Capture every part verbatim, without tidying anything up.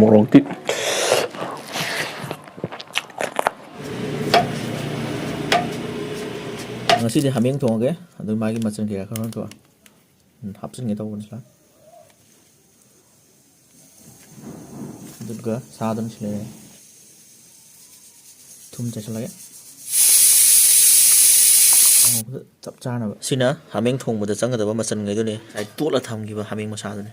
ꯃꯣꯔꯣꯛꯇꯤ꯫ ꯉꯁꯤꯗꯤ ꯍꯥꯃꯦꯡ ꯊꯣꯡꯉꯒꯦ, ꯑꯗꯨ ꯃꯥꯒꯤ ꯃꯆꯜ ꯀꯩꯀꯥ ꯈꯔ ꯂꯣꯏ ꯊꯣꯛꯑꯦ꯫ ꯎꯝ, ꯍꯥꯞꯆꯤꯟꯒꯦ ꯇꯧꯕꯅꯤ ꯁꯤꯗ꯫ ꯑꯗꯨꯒ ꯁꯥꯗꯨꯅ ꯁꯤ ꯂꯩꯔꯦ꯫ ꯊꯨꯝ ꯆꯥꯏꯁꯤꯜꯂꯒꯦ꯫ ꯆꯞ ꯆꯥꯅꯕ꯫ ꯁꯤꯅ ꯍꯥꯃꯦꯡ ꯊꯣꯡꯕꯗ ꯆꯪꯒꯗꯕ ꯃꯆꯜꯈꯩꯗꯨꯅꯤ꯫ ꯉꯁꯥꯏ ꯇꯣꯠꯂ ꯊꯝꯈꯤꯕ ꯍꯥꯃꯦꯡ ꯃꯁꯥꯗꯨꯅꯤ꯫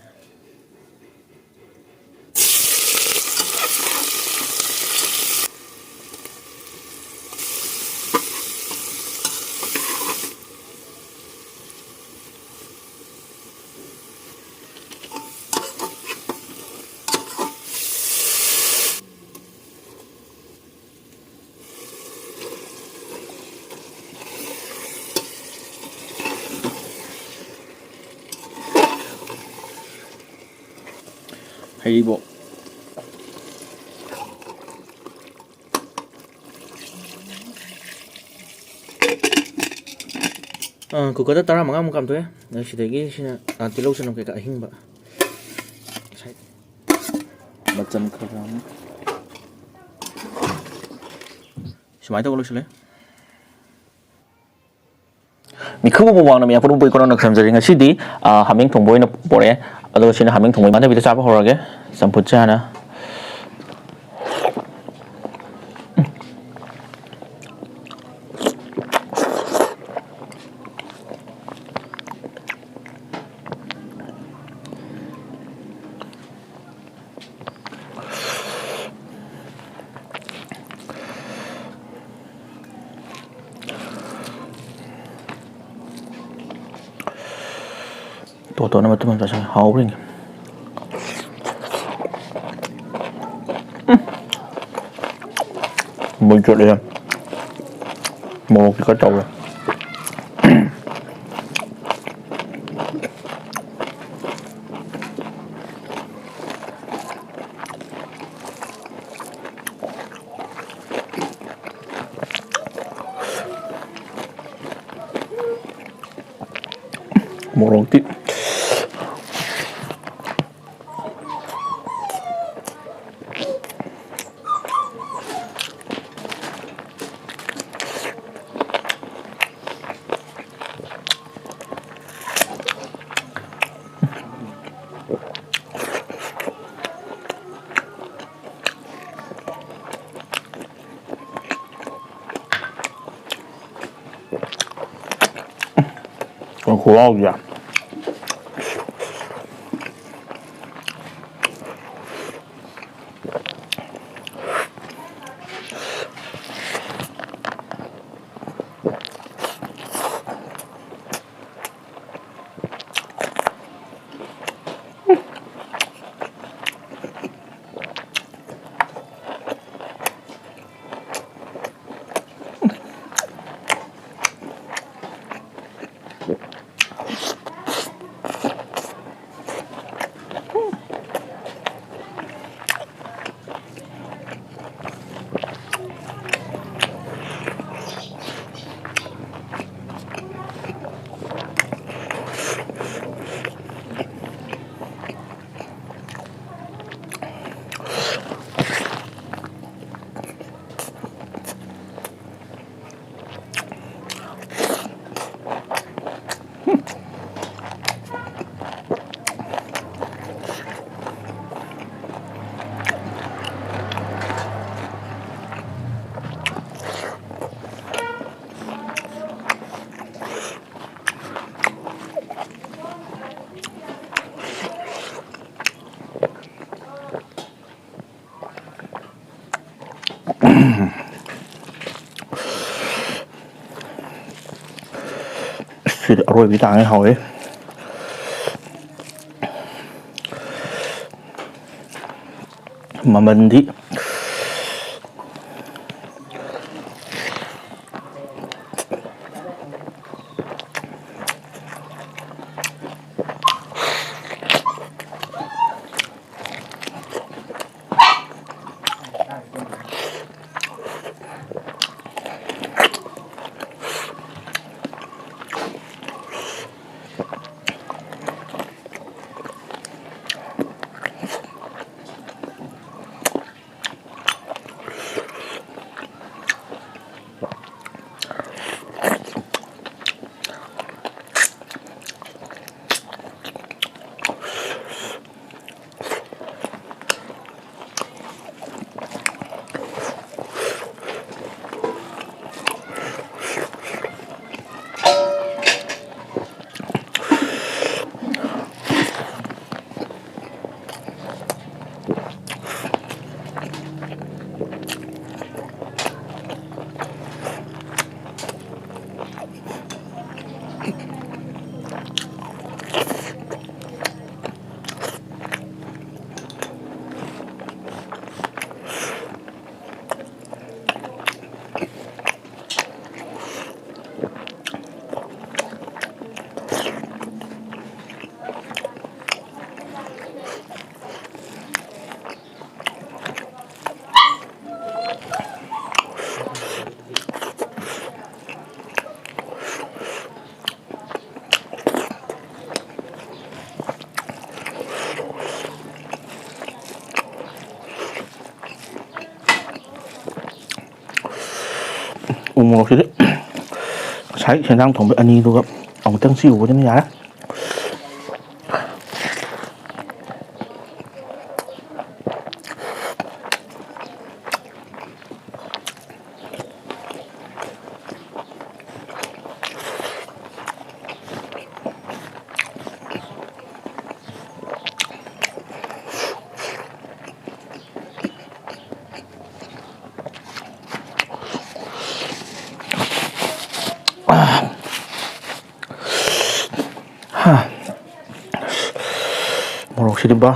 ꯍꯩꯔꯤꯕꯣꯞ꯫ ꯑꯥ, cooker ꯗ ꯇꯔꯥꯃꯉꯥꯃꯨꯛ ꯀꯥꯝꯊꯣꯛꯑꯦ꯫ ꯑꯗꯨ ꯁꯤꯗꯒꯤ ꯁꯤꯅ, ꯑꯥ, ꯇꯤꯜꯍꯧ ꯆꯅꯝ ꯀꯩꯀꯥ ꯑꯍꯤꯡꯕ꯫ ꯉꯁꯥꯏ ꯃꯆꯜ ꯈꯔ ꯑꯃ ꯁꯨꯃꯥꯏꯅ ꯇꯧꯔꯒ ꯂꯣꯏꯁꯤꯜꯂꯦ꯫ ꯃꯤꯈꯨ ꯃꯃꯥꯡꯗ ꯃꯌꯥꯝ ꯄꯨꯝꯅꯃꯛꯄꯨ ꯏꯀꯣꯟ ꯀꯣꯟꯅ ꯈꯨꯔꯨꯝꯖꯔꯤ꯫ ꯉꯁꯤꯗꯤ, ꯑꯥ, ꯍꯥꯃꯦꯡ ꯊꯣꯡꯕ ꯑꯣꯏꯅ ꯄꯣꯔꯛꯑꯦ꯫ ꯑꯗꯨꯒ ꯁꯤꯅ ꯍꯥꯃꯦꯡ ꯊꯣꯡꯕ ꯏꯃꯥꯟꯅꯕꯤꯗ ꯆꯥꯕ ꯍꯧꯔꯒꯦ꯫ ꯆꯝꯐꯨꯠꯁꯦ ꯍꯥꯟꯅ꯫ ꯇꯣ ꯇꯣꯅ ꯃꯇꯨꯝ ꯑꯃ ꯆꯥꯁꯤꯜꯂꯦ꯫ ꯍꯥꯎꯕ꯭ꯔꯥ ꯌꯦꯡꯒꯦ꯫ ꯎꯝ꯫ ꯃꯩ ꯆꯠꯂꯦꯍꯦ꯫ ꯃꯣꯔꯣꯛꯇꯤ ꯈꯔ ꯇꯧꯔꯦ꯫ ꯃꯣꯔꯣꯛꯇꯤ꯫ ꯈꯨꯍꯥꯎꯁꯦ꯫ ꯁꯤꯗꯤ ꯑꯔꯣꯏꯕꯤ ꯇꯥꯡꯉꯦ, ꯍꯥꯎꯋꯦ꯫ ꯃꯃꯟꯗꯤ ꯃꯣꯔꯣꯛꯁꯤꯗꯤ ꯉꯁꯥꯏ ꯁꯦꯟꯖꯥꯡ ꯊꯣꯡꯕ ꯑꯅꯤꯗꯨꯒ ꯑꯃꯨꯛꯇꯪ ꯆꯤꯛꯎꯕꯗꯨꯅ ꯌꯥꯔꯦ꯫ ꯃꯣꯔꯣꯛꯁꯤꯗꯤ ꯕꯥ꯫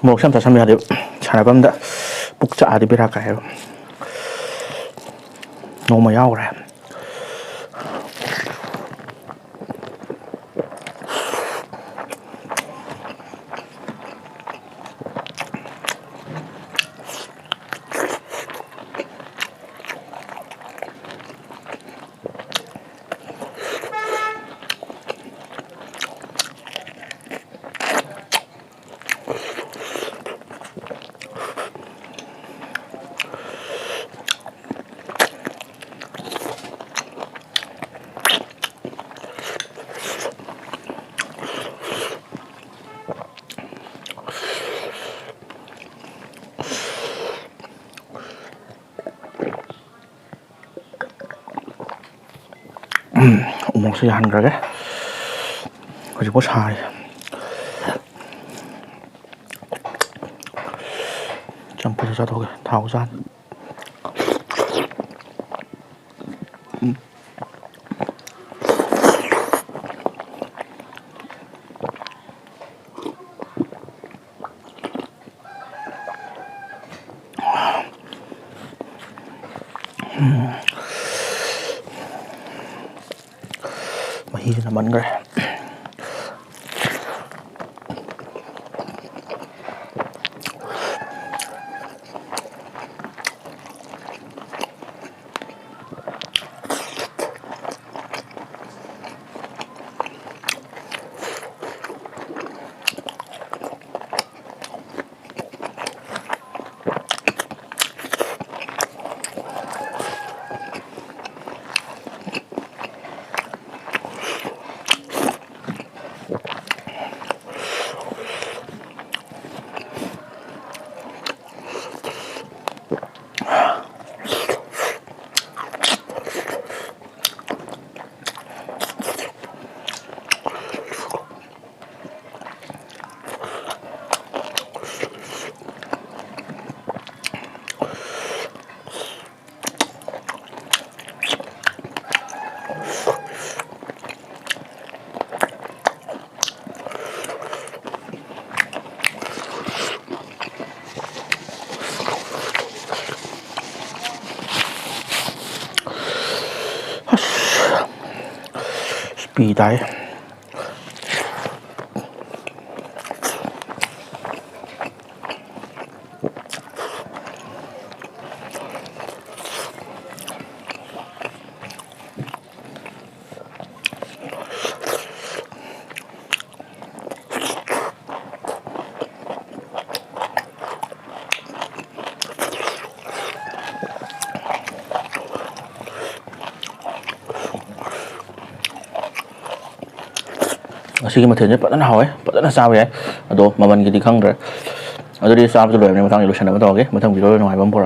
ꯃꯣꯔꯣꯛꯁꯦ ꯌꯥꯝ ꯆꯥꯁꯟꯕ ꯌꯥꯗꯦ꯫ ꯁꯥꯟꯅꯐꯝꯗ ꯄꯨꯛ ꯆꯥꯛꯑꯗꯤ ꯕꯦꯔꯥ ꯀꯥꯏꯌꯦꯕ꯫ ꯅꯣꯡꯃ ꯌꯥꯎꯈ꯭ꯔꯦ꯫ ꯊꯣꯡꯁꯤ ꯌꯥꯍꯟꯈ꯭ꯔꯒꯦ꯫ ꯍꯧꯖꯤꯛꯐꯥꯎ ꯁꯥꯔꯤ꯫ ꯆꯝꯐꯨꯠꯁꯨ ꯆꯥꯊꯣꯛꯀꯦ꯫ ꯊꯥꯎ ꯆꯥ ꯃꯍꯤꯁꯨ ꯅꯝꯃꯟꯈ꯭ꯔꯦ꯫ ꯑꯁ, ꯄꯤ ꯇꯥꯏ꯫ ꯉꯁꯤꯒꯤ ꯃꯊꯦꯜꯁꯦ ꯐꯖꯅ ꯍꯥꯎꯋꯦ, ꯐꯖꯅ ꯆꯥꯕ ꯌꯥꯏ꯫ ꯑꯗꯣ ꯃꯃꯜꯒꯤꯗꯤ ꯈꯪꯗ꯭ꯔꯦ꯫ ꯑꯗꯨꯗꯤ ꯆꯥꯕꯁꯨ ꯂꯣꯏꯔꯕꯅꯤ, ꯃꯊꯪꯗꯤ ꯂꯣꯏꯁꯟꯅꯕ ꯇꯧꯔꯒꯦ꯫ ꯃꯊꯪ video ꯅꯨꯡꯉꯥꯏꯕ ꯑꯃ ꯄꯨꯔꯛꯑꯒꯦ꯫